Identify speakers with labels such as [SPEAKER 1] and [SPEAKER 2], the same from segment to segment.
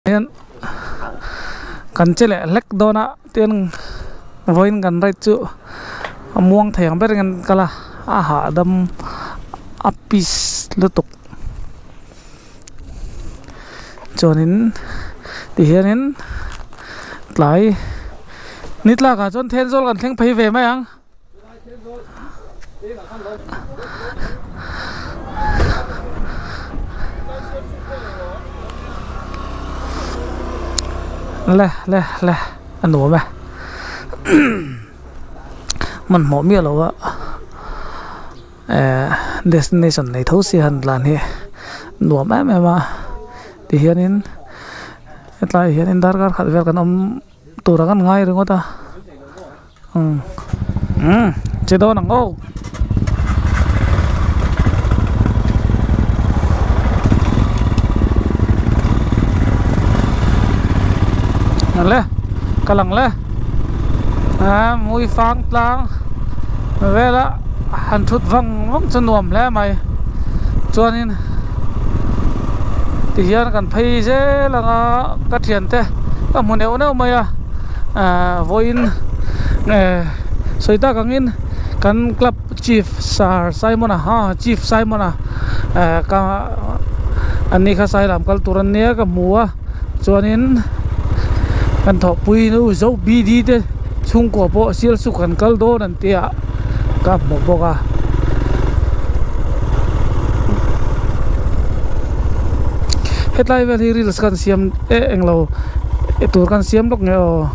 [SPEAKER 1] Hian kan che leh hlek dawn a tin vawiin kan ride chu a muang thei ang berin an kal a a hahdam a peace lutuk chuanin tihianin tlai ni tlak ah chuan Thenzawl kan thleng phei ve mai ang. Le le le a nuam e hmanhmawh miah lo a ehh destination nei tho si han tlan hi nuam em em a tihianin hetlaiah hianin darkar khat vel kan awm. Tur ang an ngai ringawt a umm umm che dawn ang aw. Le ka lang le a mui fang tlang vela han thut vang vang chu nuam hle mai chuanin tihian kan phei zel ang a ka thiante ka hmu neuh neuh mai a ahh vawiin eh sawi tak angin kan club chief sir Simon-a ha chief Simon-a eh ka an ni kha sailam kal tur an nia ka hmu a chuanin kan thawhpui nu zo B D te chhungkua pawh sialsuk an kal dawn an tia ka hmu bawk a. Hetlai vel hi reels kan siam eh englo tur kan siam lawk nge aw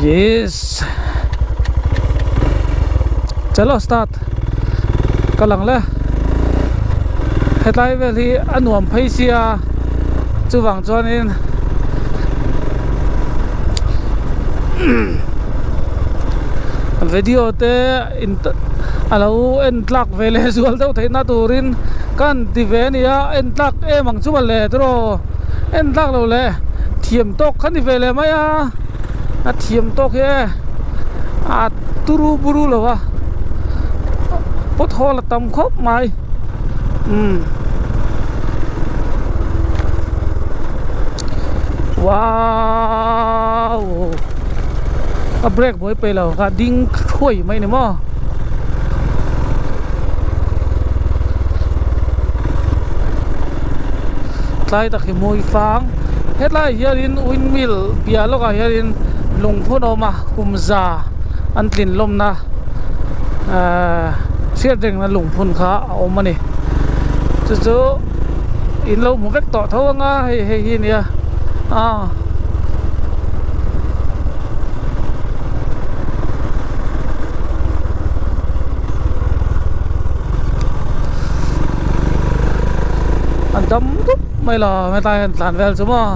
[SPEAKER 1] yes chalo start ka lang le hetlai vel hi a nuam phei sia chuvang chuanin video te in a lo en tlak ve leh zual deuh theih na turin ka han ti ve a nia en tlak em ang chu mawle tiraw en tlak lo le thiam tawk kha ni ve leh mai a a thiam tawk hi e a turu buru lo a pawt hawl a tam khawp mai umm wow a brake buai peih lo kha ding thuai mai ni maw. Tlai tak hi mawi fang hetlai hianin windmill piah lawkah hianin lungphun a awm a kum za an tlin lawmna ahh hriat rengna lungphun kha a awm a ni chu chu in lo hmu vek tawh tho anga hei hei hi a nia aw. An dam dup mai lo hetlai hian tlan vel chu maw.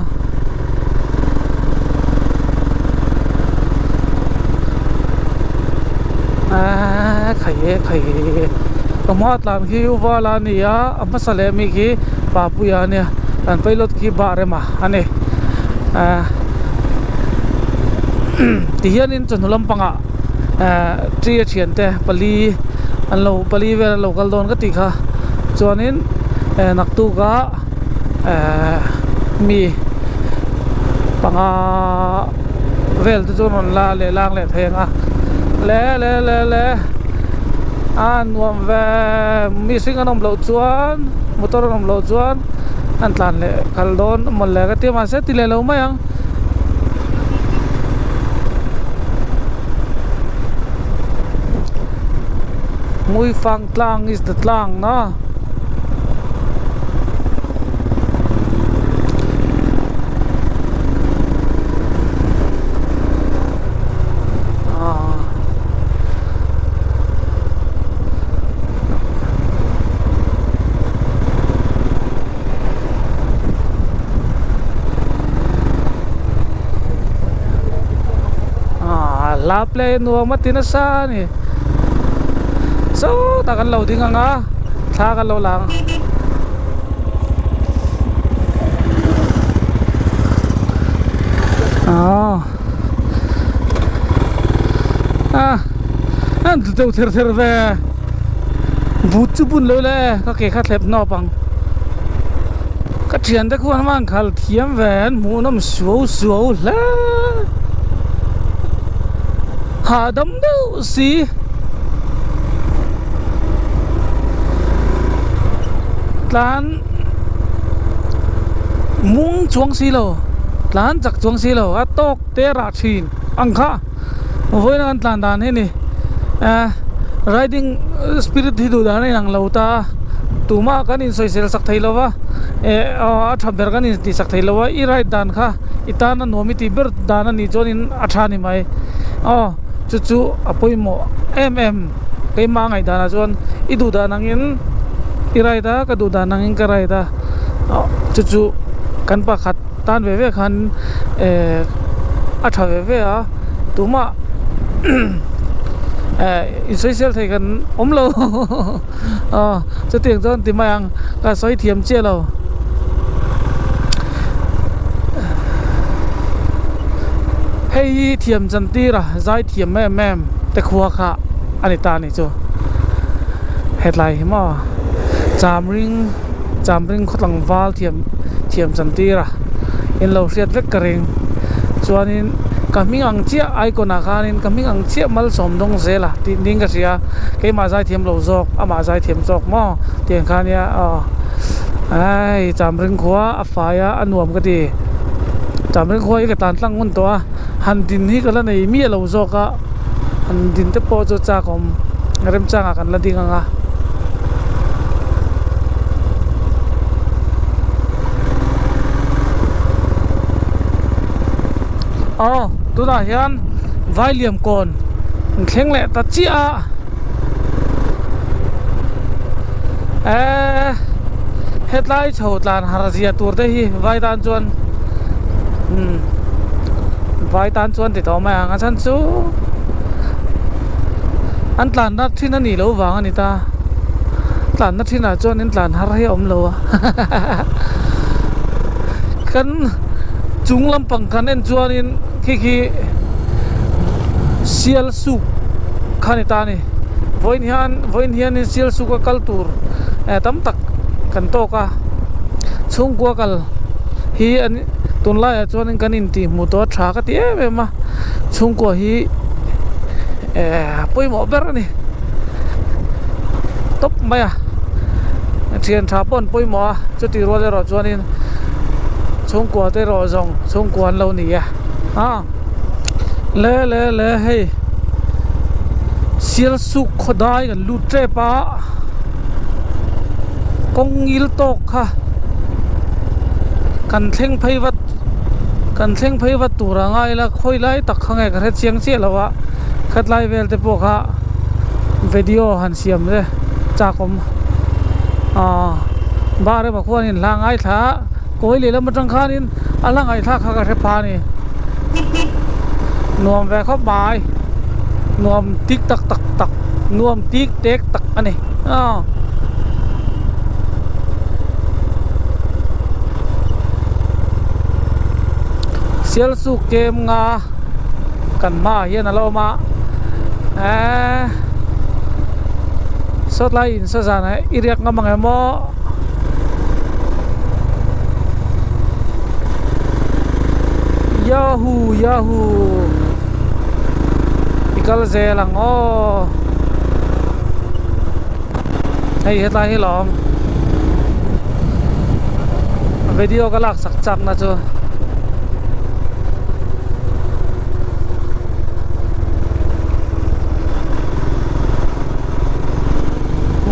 [SPEAKER 1] Aaa khai e khai e ka hma tlan khi u vala a ni a a hmasa leh mi khi papuia a nia kan pilot khi bar ema a ni aaa tihianin chawhnu lampangah ehh tea a thiante pali an lo pali vel an lo kal dawn ka tih kha chuanin eh naktukah ehh mi panga vel te chu rawn la leh lang leh thei ang a le le le le a nuam ve mihring an awm loh chuan motor an awm loh chuan an tlan leh kal dawn mawle ka ti a mahse ti leh lo mai ang. Hmuifang tlang is the tlang na. Ah hla play nuam a ti nasa a ni sawtah kan lo ding ang a thla kan lo la ang ah ah an tlu deuh ther ther ve but chu bun lo le ka ke kha thlep nawp ang. Ka thiante khuan an khal thiam ve an hmuhnawm suau suau hle. Hahdam deuh si. Tlan mung chuang si lo tlan chak chuang si lo a tawk te rah thin ang kha vawiin an tlan dan hi a ni eh riding spirit hi duh dan a inang lo ta a tumah kan insawisel sak thei lo va eh a tha ber kan intih sak thei lo va i ride dan kha i tan a nuam i tih ber dan a nih chuanin a tha a ni mai aw chu chu a pawimawh em em keimah ngaih danah chuan i duh dan angin i ride a ka duh dan angin ka ride a chu chu kan pakhat tan ve ve khan eh a tha ve ve a tumah eh insawisel thei kan awm lo aw chutiang chuan ti mai ang ka sawi thiam chiah lo. Hei hi thiam chan tir a zai thiam em em te khua kha a ni ta a nih chu hetlai hi maw chamring chamring khaw tlangval thiam thiam chan tir a in lo hriat vek ka ring chuanin ka hming ang chiah icon ah khanin ka hming ang chiah malsawm dawng zel a tih niin ka hria keimah zai thiam lo zawk amah zai thiam zawk maw tiang kha nia aw ai chamring khua a fai a a nuam ka ti chamring khua hi ka tan tlang ngun tawh a han din hi ka la nei miah lo zawk a han din te pawh chu chak awm remchangah kan la ding ang a. Aw tunah hian Vailiam kawn an thleng leh ta chiah a eee hetlai chho tlan har zia tur te hi vai tan chuan umm vai tan chuan ti tawh mai ang a chhan chu an tlan na thin a nih loh vang a ni ta tlan na thin ah chuan in tlan har hi a awm lo a kan chung lampang kan en chuanin khi khi sial suk kha a ni ta a ni vawiin hian vawiin hianin sial suk a kal tur eh tam tak kan tawk a chhungkua kal hi an tunlaiah chuanin kan intih hmuh tawh a tha ka ti em em a chhungkua hi eh pawimawh ber a ni tawp mai a thian tha pawh an pawimawh a chutih rual erawh chuanin chhungkua te erawh zawng chhungkua an lo ni a a le le le hei sial suk khaw dai kan lut tep a kawng ngil tawk kha kan thleng phei vat kan thleng phei vat tur a ngai la khawi lai tak kha nge ka hre chiang chiah lo a khatlai vel te pawh kha video han siam te chak awm aaa bar emaw khuanin hla ngaithla a kawi lehlam atang khanin a hla ngaihthlak kha ka hre pha a ni nuam ve khawp mai nuam tik tak tak tak nuam tik tek tak a ni aw. Sialsuk kem nga kan hmaah hian a la awm a eee sawtlai in saw zanah i riak ngam ang em aw. Yahoo yahoo i kal zel ang aw hei hetlai hi lawm video ka lak chak chak na chu.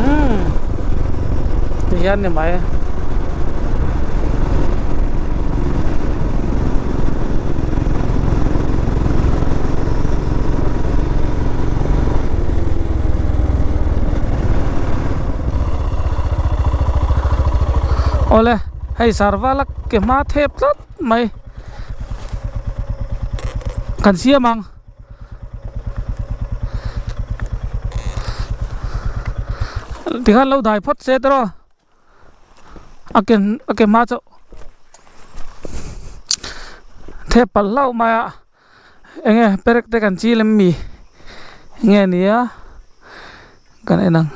[SPEAKER 1] Umm ti hian ni mai. Awle hei sarvala ke hma thep tlat mai kan siam ang. Tikhan lo dai phawt se tawh a ke a ke hma chauh thep palh hlauh mai a eng nge perek te kan chil em mi nge nia kan en ang.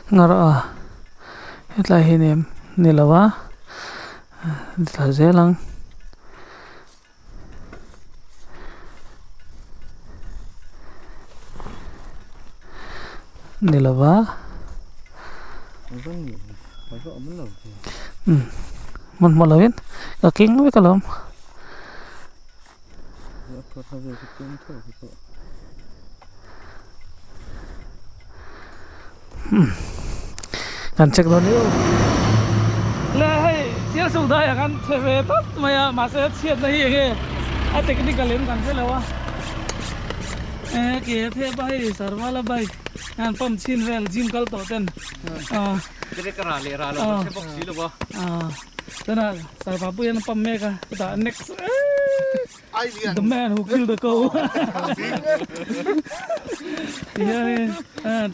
[SPEAKER 1] Ngar a hetlai hi nem ni lo a thla zel ang. Ni lo va umm hmanhmawh lovin ka keng vek alawm. Kan check dawn ni le hei thil suk dai ah khan chhe ve tawp mai a mahse chhiatna hi enge a technical in kan hre lo a e ke a thep a hei sarvala bike hian pump chhin vel gym kal tawh ten ah ah tunah sarva pui hian a pump mek a chutah next The man who killed the cow. Tihianin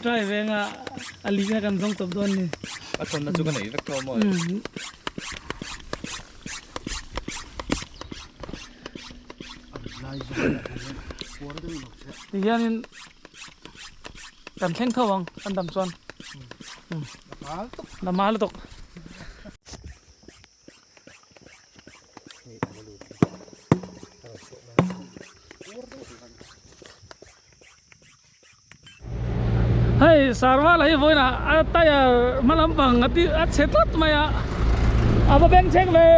[SPEAKER 1] try ve anga a lihna kan zawng chawp dawn ni.
[SPEAKER 2] A thawnna chu ka nei vek tawh maw?
[SPEAKER 1] Tihianin kan thleng tho ang kan dam chuan. La mal lutuk. Hei sarval hi vawiinah a tyre hma lampang a ti a chhe tlat mai a a va beng chheng ve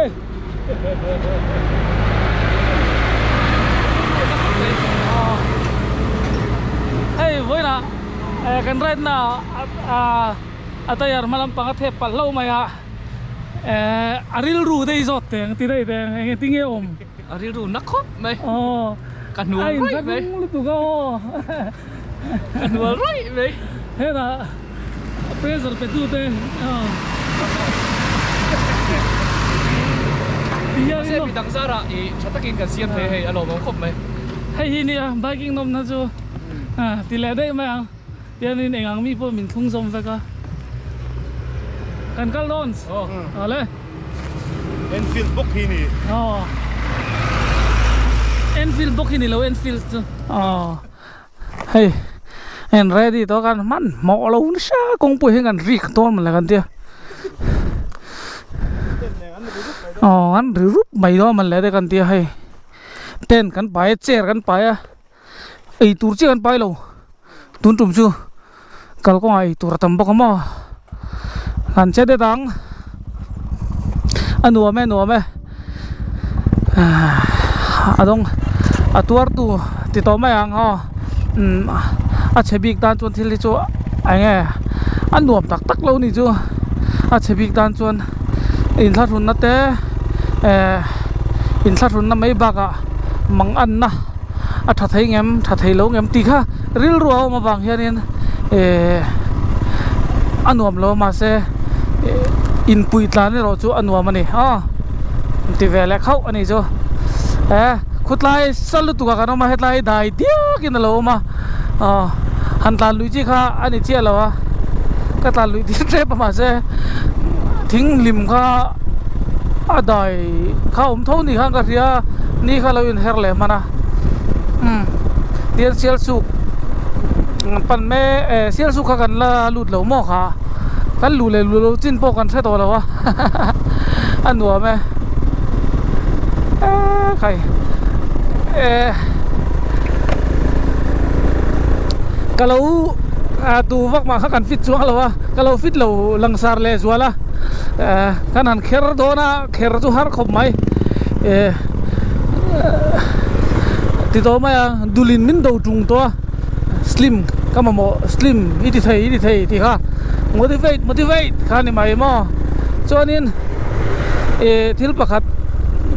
[SPEAKER 1] hei vawiinah kan ride na ah a tyre hma lampang a thep palh hlauh mai a. Eh a rilru dei zawt teng ti daih teng eng eng tinge awm
[SPEAKER 2] a rilru na khawp mai
[SPEAKER 1] aw
[SPEAKER 2] ka hnual raih mai
[SPEAKER 1] a lutuk a aw
[SPEAKER 2] ka hnual raih mai
[SPEAKER 1] hetah pressure pe tu te aw
[SPEAKER 2] mahse mi dang zarah i tha takin kan siam thei hei a lawmawm khawp mai
[SPEAKER 1] hei hi nia biking nawmna chu ti leh daih mai ang. Tianin eng ang mi pawh min thlung zawm vek a, kan kal dawn awle.
[SPEAKER 3] Enfield bawk hi ni.
[SPEAKER 1] Aw Enfield bawk hi ni lo Enfield chu. Aw hei en ready tawh kan hmanhmawh lo nasa kawngpui hi kan rik dawn maw le kan tia. Aw an ri rup mai dawn maw le te kan tia hei tent kan pai a chair kan pai a. Ei tur chiah an pai lo tun tum chu kalkawngah ei tur a tam bawk a maw an che det ang a nuam e nuam e a dawng a tuar tu ti tawh mai ang aw umm a chhe bik tan chuan thil hi chu eng nge a nuam tak tak lo ni chu a chhe bik tan chuan inthlahrunna te eh inthlahrunna mai bakah mang anna. a tha thei ngem tha thei lo ngem tih kha rilru a awm avang hianin ehh a nuam lo mahse inpui tlan erawh chu a nuam a ni aw ti ve leh khauh a ni chu eh khutlai sal lutuk ah kan awm a hetlai dai diak in a lo awm a aw han tlan lui chi kha a ni chiah lo a ka tlan lui tir tep a mahse thing hlim kha a dai kha awm tho ni khan ka hria ni kha lo inher leh hman a umm tian sial suk pan mek eh sial suk kha kan la lut lo maw kha kan luh leh luh loh chin pawh kan hre tawh lo a a nuam e eee khai eh ka lo ah tu vak mah kha kan fit chuang lo a ka lo fit lo langsar leh zual a eh kan han kher dawn a. Kher chu har khawp mai eh ti tawh mai a dulin min do tung tawh a slim ka mamawh slim i ti thei i ti thei tih kha motivate motivate kha ni mai maw chuanin eh thil pakhat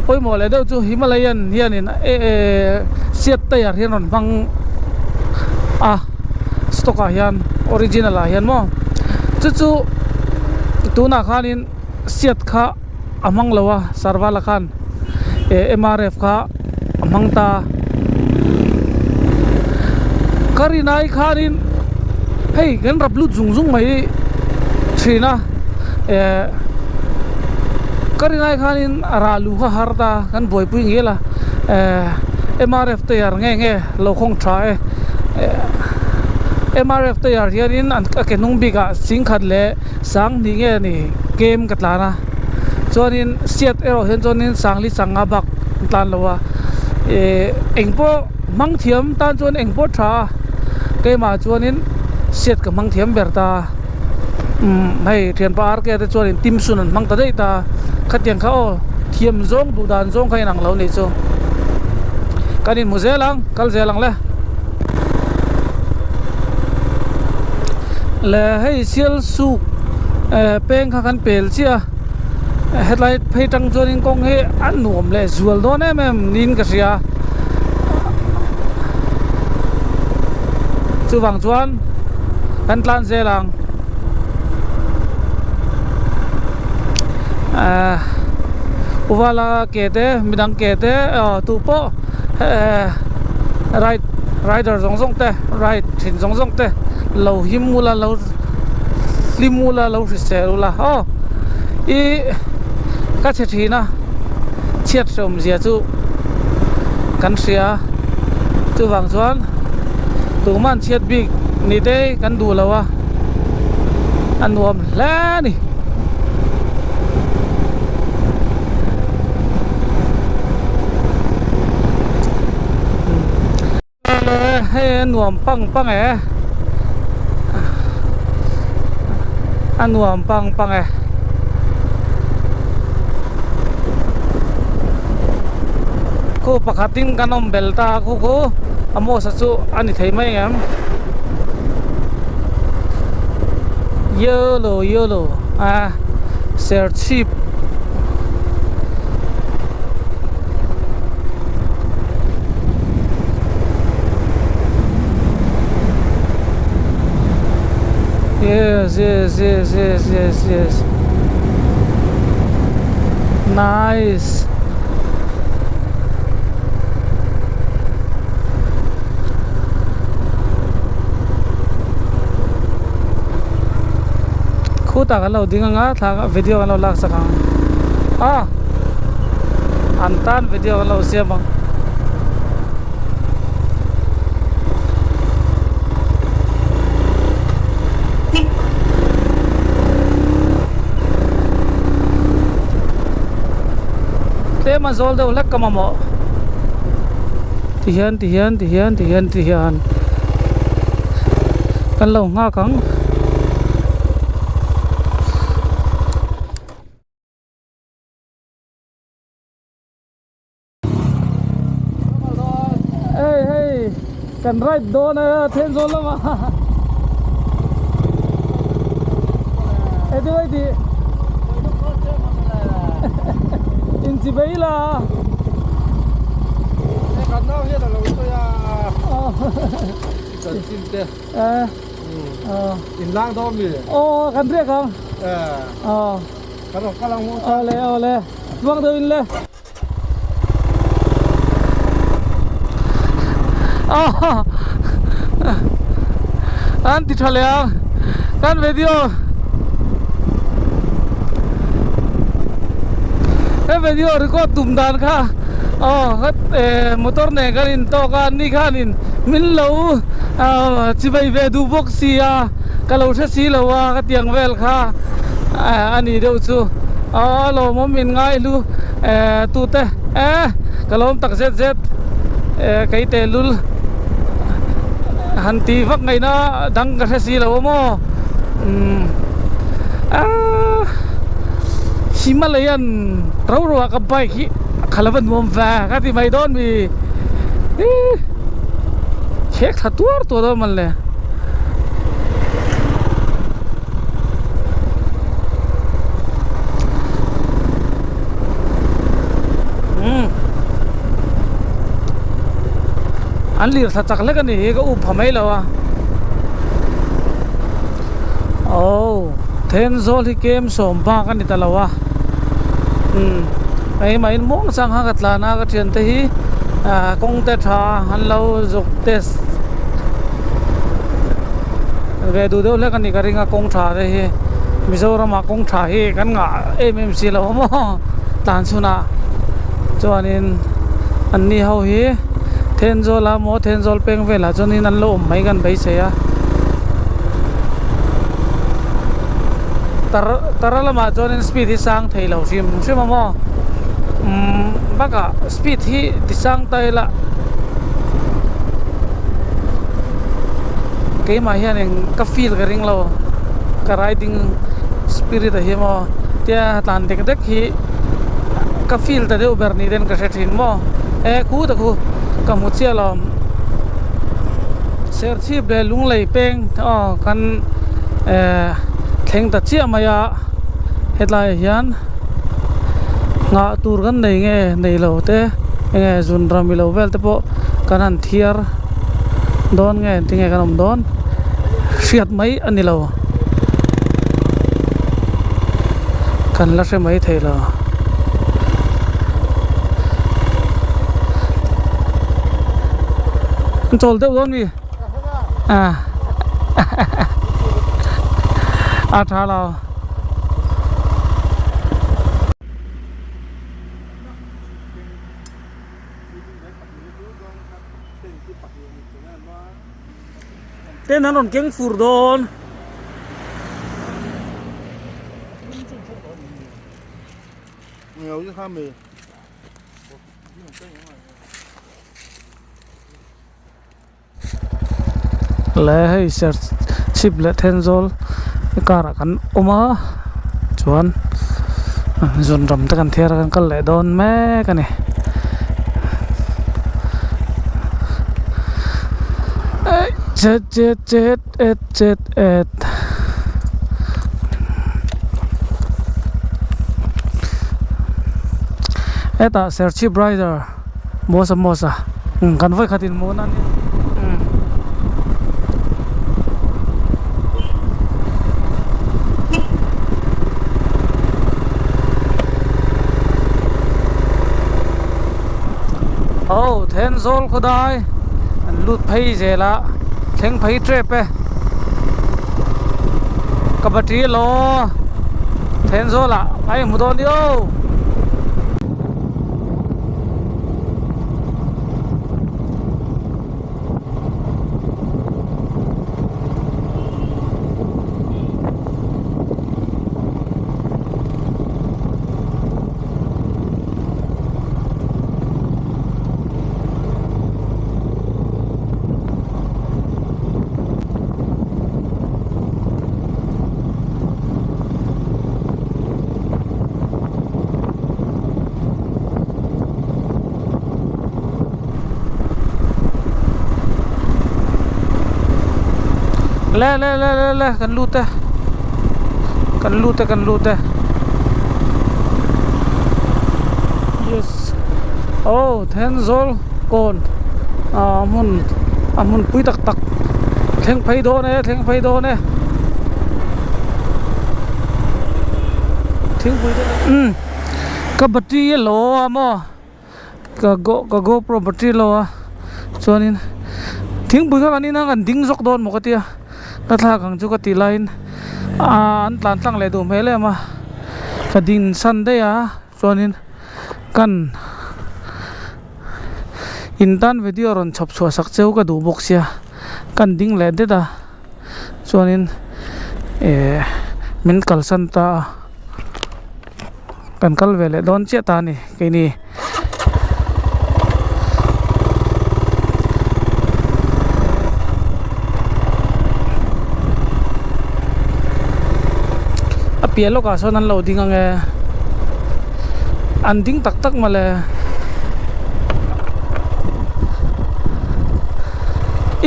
[SPEAKER 1] pawimawh leh deuh chu Himalayan hianin eh seat tyre hi an rawn hmang a stock ah hian original ah hian maw chu chu tunah khanin. Seat kha a hmang lo a Sarvala khan eh M_R_F kha a hmang ta ka rinai khanin hei kan rap lut zung zung mai thin a eh ka rinai khanin a rah luh kha har ta kan buaipui ngel a eh M_R_F tyre nge nge lo khawng tha e eh. M_R_F tyre hianin an a ke hnung bikah singkhat leh sanghnih nge ni kem ka tlan a chuanin seat erawh hian chuanin sangli sanga bak an tlan lo a ihh engpawh hmang thiam tan chuan engpawh tha a keimah chuanin seat ka hmang thiam ber ta umm hei thianpa R_K te chuanin timsun an hmang ta daih ta khatiang kha aw thiam zawng duh dan zawng kha inang lo nih chu kan inhmu zel ang kal zel ang le. Le hei sial suk eh peng kha kan pel chiah a hetlai phei tang chuanin kawng hi a nuam leh zual dawn em em niin ka hria chuvang chuan kan tlan zel ang eh uvala ke te midang ke te aw tupawh eh ride rider zawng zawng te ride thin zawng zawng te lo him ula lo hlim ula lo hrisel ula aw ih ka chhe thin a chhiat hrehawm zia chu kan hria chuvang chuan tuman chhiat bik ni te kan duh lo a a nuam hle a ni. Hei a nuam pang pang e a nuam pang pang e khu pakhat in kan awm bel ta khu khu a mosa chu a ni thei mai ang em yellow yellow a serchhip. Yes yes yes yes yes yes nice khutah kan lo ding anga thla video kan lo lak sak ang a an tan video kan lo siam ang. Tlem a zawl deuh hlek ka mamawh tihian tihian tihian tihian tihian kan lo nghak ang. Hei hei kan ride dawn a Thenzawl lamah eng tinge tih inchi bai la aw kan riak ang aw awle awle tluang deuh in le. An ti tha leh a kan video he video record tum dan kha aw motor nen kan in tawk a ni khanin min lo chivei ve duh bawk sia ka lo hre si lo a ka tiang vel kha a ni deuh chu aw lawmawm min ngai hlu. Eh tute eh ka lawm tak zet zet eh kei tehlul han tih vak ngaihna dang ka hre si lo a maw umm ah Himalayan ro ro ah ka bike hi kha lo va nuam ve ka ti mai dawn mi ih khek thla tuar tuar dawn mawnle. An lir thla chak hlek a ni hi ka up pha mai lo a aw Thenzawl hi kem sawm bak a ni ta lo a umm engmah in muang chang kha ka tlan a ka thiante hi ah kawng te tha an lo zuk test ve duh deuh hlek a ni ka ring a kawng tha te hi Mizoram ah kawng tha hi kan ngah em em si lo a maw tlan chhun ah chuanin an ni ho hi Thenzawl ah maw Thenzawl peng velah chuanin an lo awm mai kan beisei a. Tar tara lamah chuanin speed hi sang thei lo hrim hrim a maw umm bakah speed hi ti sang ta ila keimah hianin ka feel ka ring lo ka riding spirit a hi maw tia tlan dek dek hi ka feel ta deuh ber ni ten ka hre thin maw e khu ta khu ka hmu chiah lo Serchhip leh Lunglei peng aw kan eh thleng ta chiah mai a hetlaiah hian nghah tur kan nei nge nei lo te enge zun ram ilo vel te pawh kan han thiar dawn nge tinge kan awm dawn hriat mai a ni lo kan la hre mai thei lo. An chawl deuh dawn mi a a tha lo. Ten an rawn keng fur dawn. Le hei serchhip leh thenzawl karah kan awm a chuan zunram te kan thiar a kan kal leh dawn mek a ni chet chet chet et chet et. Hetah serchhip rider. Mawsa mawsa umm kan vawi khat in hmuh na nia umm. Aw Thenzawl khawdai an lut phei zel a thleng phei tep e ka battery elaw Thenzawl ah a inhmu dawn nia aw. Le le le le le kan lut e kan lut e kan lut e yes oh Thenzawl kawn ah hmun a hmun pui tak tak thleng phei dawn e thleng phei dawn e thingpui te umm ka battery a lo a maw ka go ka gopro battery a lo a chuanin thingpui kha kan ina kan ding zawk dawn maw ka tia ka thlak ang chu ka tih laiin aaa an tlan tlang leh duh hmel em a ka ding san daih a chuanin kan in tan video rawn chhawp chhuah sak cheu ka duh bawk sia kan ding leh det a chuanin eh min kalsan ta a kan kal ve leh dawn chiah ta a ni keini. A piah lawkah sawn an lo ding ang e an ding tak tak mawle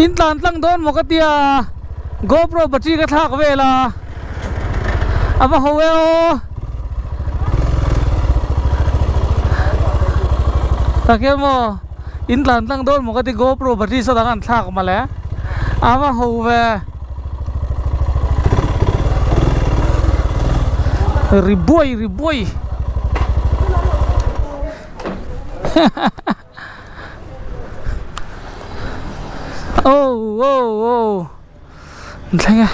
[SPEAKER 1] in tlan tlang dawn maw ka tia gopro battery ka thlak vel a a va ho e aw tak hian maw in tlan tlang dawn maw ka ti gopro battery saw dang an thlak mawle a va ho ve. Ri buai ri buai oh oh oh an thleng e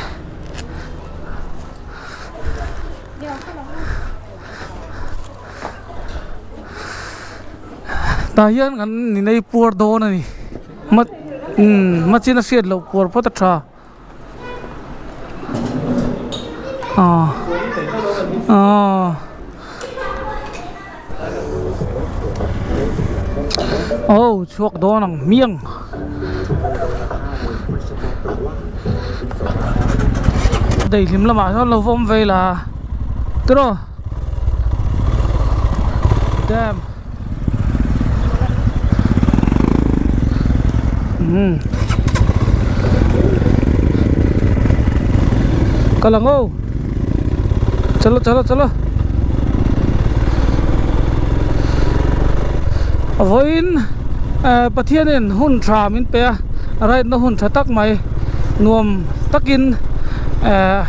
[SPEAKER 1] tah hian kan inei puar dawn a ni ma umm machin a hriat loh puar phawt a tha. Aw. Aw Aw chhuak dawn ang hmiang. Daihlim lamah sawn lo va awm ve ila tiraw dam umm kal ang aw chalo chalo chalo vawiin eh Pathianin hun tha min pe a ride na hun tha tak mai nuam takin eh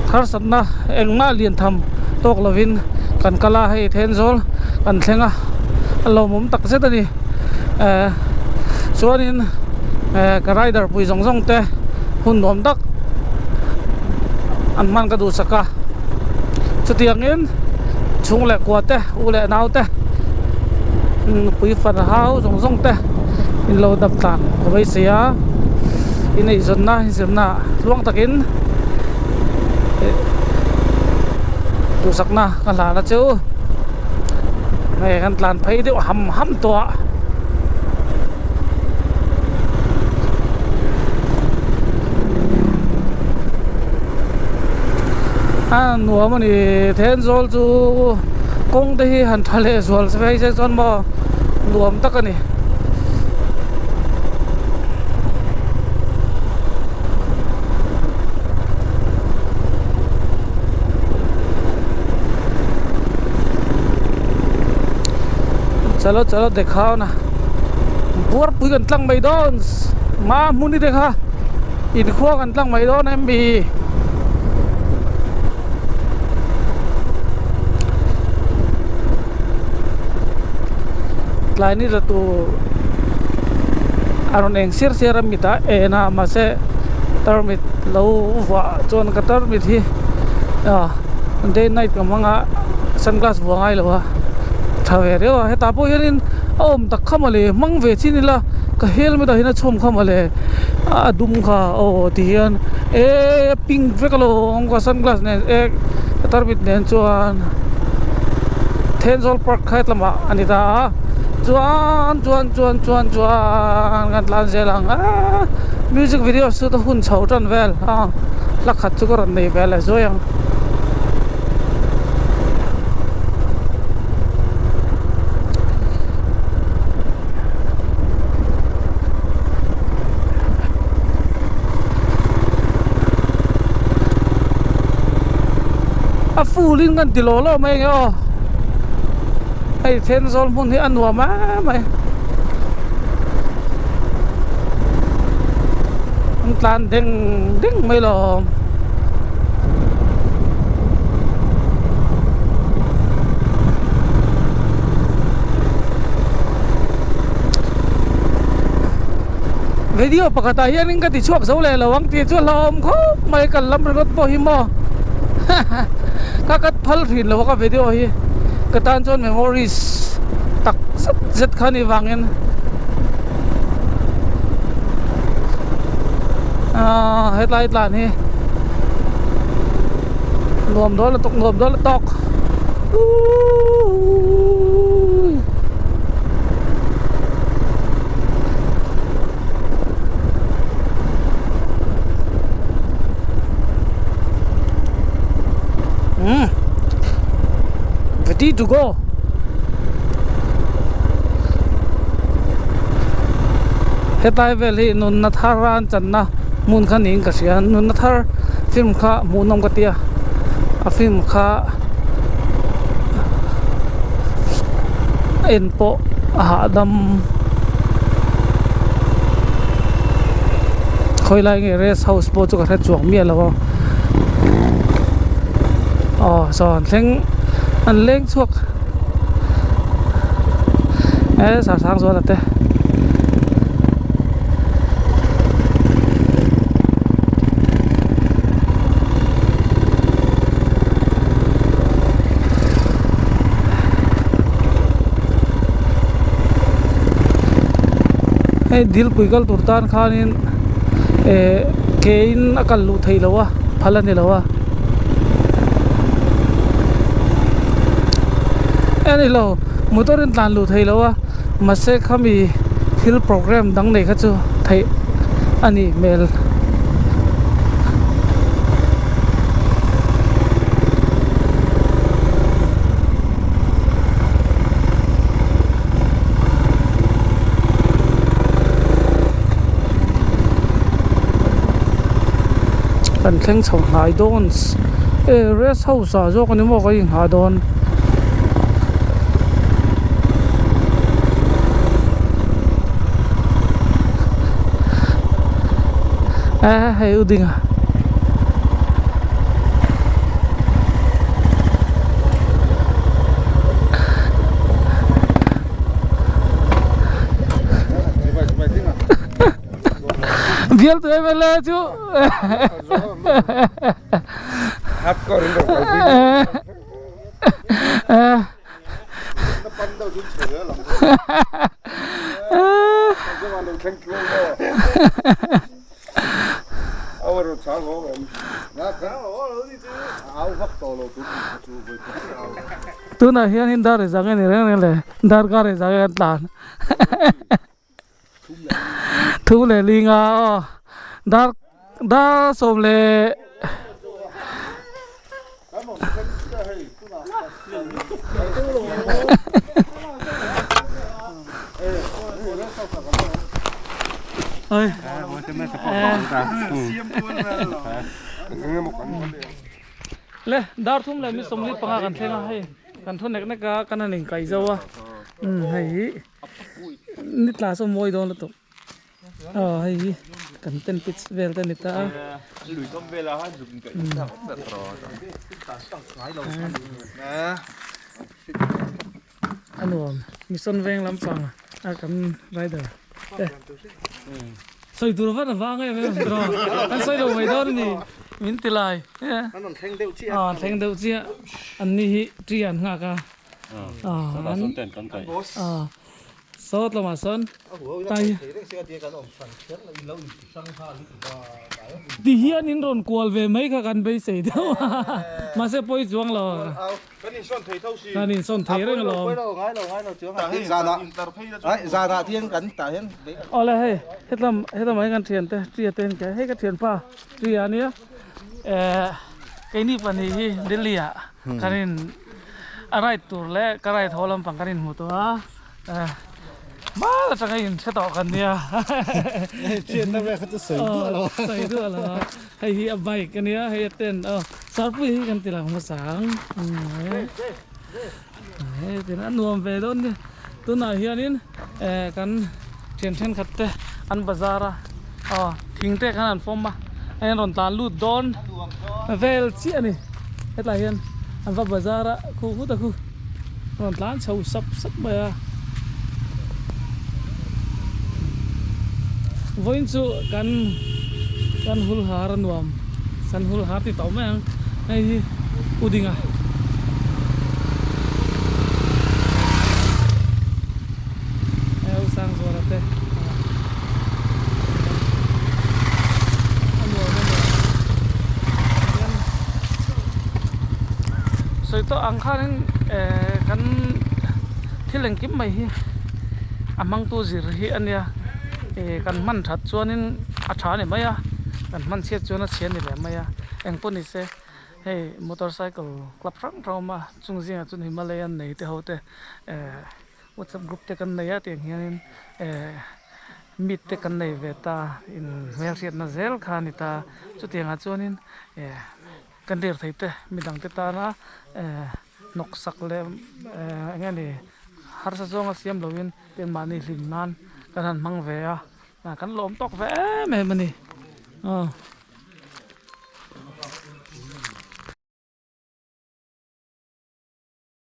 [SPEAKER 1] harsatna engmah lian tham tawk lovin kan kal a hei Thenzawl kan thleng a a lawmawm tak zet a ni eh chuanin eh ka rider pui zawng zawng te hun nuam tak an hman ka duhsak a chutiangin chhung leh kua te u leh nau te nupui fan hau zawng zawng te in lo dam tlan ka beisei a ineizawnna inzirna tluang takin duhsakna ka hlan a chu hei kan tlan phei deuh ham ham tawh a. A nuam a ni Thenzawl chu kawng te hi han tha leh zual phei se chuan maw nuam tak a ni. Chalo chalo dekhao na buarpui kan tlang mai dawn ma hmun i te kha inkhua kan tlang mai dawn em mi. Tlai ni la tur a rawn eng siar siar a mit a en a mahse tarmit lo vuah chuan ka tarmit hi ah day night ka hmang a sunglass vuah ngai lo a tha ve riau a hetah pawh hianin a awm tak kha mawle hmang ve chin ila ka helmet ah hian a chhawm kha mawle a dum kha aw ti hian eee a pink vek alawm ka sunglass nen e ka tarmit nen chuan. Thenzawl park kha hetlamah a ni ta a chuan chuan chuan chuan chuan kan tlan zel ang a music video shoot a hun chho tan vel a hla khat chu ka rawn nei ve leh zuai ang. A full in kan ti lawh lawh mai ang e aw hei Thenzawl hmun hi a nuam em mai an tlan deng deng mai lawm. Video pakhatah hianin ka ti chhuak zo leh lo ang tih chu a hlauhawm khawp mai kal lam ringawt pawh hi maw ka cut phal thin lo a ka video hi ka tan chuan memories tak zet zet kha ni vangin aaa hetlai tlan hi nuam dawn lutuk nuam dawn lutuk uuuuh. Umm ready to go hetlai vel hi nunna thar a an channa hmun kha niin ka hria nunna thar film kha hmuhnawm ka tia a film kha en pawh a hahdam khawi lai nge rest house pawh chu ka hre chuang miah lo a aw saw an thleng an leng chhuak e sarsang zuala te. Hei dilpui kal tur tan khanin eh ke in a kal luh theih loh a phal a ni lo a. e ni lo motor in tlan luh theih loh a mahse khami thil program dang nei kha chu theih a nih hmel. Kan thleng chho hnai dawn e rest house ah zawk ani maw ka inghah dawn. E hei u ding a. Bial tu MLA chu Tunah hianin dar i zang a ni reng reng le darkar i zang a kan tlan Thu leh linga aw dar dar sawm leh Le dar thum leh mi 45 kan thleng a hei kan thu nek nek a kan han inkaih zo a umm hei hi ni tla saw mawi dawn lutuk aw hei hi kan tent pitch vel te a ni ta a. A nuam mission veng lampang a kan rider te sawi tur vat a vang em em tawh kan sawi lo mai dawn a ni min ti lai an rawn thleng deuh chiah an thleng deuh chiah an ni hi tree an nghak a a saw tlawmah sawn tai ti hian in rawn kual ve mai kha kan beisei deuh a mahse pawi chuang lo.
[SPEAKER 3] Kan insawn thei tho si.
[SPEAKER 1] Kan insawn thei reng alawm.
[SPEAKER 4] Pawi lo, ngai lo, ngai lo chuang a. Zanah, ai zanah thian kan tah hian.
[SPEAKER 1] Awle hei, hetlam hetlam ah hian kan thian te Tia te an kai hei ka thianpa Tia ania eh keini pahnih hi Delhi ah kan in a ride tur leh ka ride haw lampang kan inhmu tawh a eh hma atanga inhre tawh kan nia.
[SPEAKER 4] Thianna vel kha chu sawi duah lo a.
[SPEAKER 1] Sawi duah lo a. Hei hi a bike a nia hei a tent aw sarpui hi kan ti lang hmasa ang hei tin a nuam ve dawn nia tunah hianin eh kan thian thenkhat te an bazar a aw thing te khan an fawm a hei an rawn tlan lut dawn vel chiah a ni hetlai hian an va bazar a khu khut a khu rawn tlan chho sap sap mai a vawiin chu kan kan hul har a nuam san hul har ti tawh mai ang hei hi u dinga hei u sangzuala te a nuam a nuam sawi tawh ang khanin ehh kan thil engkim mai hi a hmangtu zir hi a nia ih kan hman that chuanin a tha a ni mai a kan hman chhiat chuan a chhia a ni leh mai a engpawh ni se hei motorcycle club hrang hrang a awm a chung zingah chuan Himalayan nei te ho te ehh whatsapp group te kan nei a tiang hianin ehh meet te kan nei ve ta in hmelhriatna zel kha a ni ta chutiangah chuanin ehh kan lir thei te midang te tana ehh hnawksak leh ehh eng nge ni harsa zawnga siam loin keimahni hlim nan kan han hmang ve a kan lawm tawk ve em em a ni aw.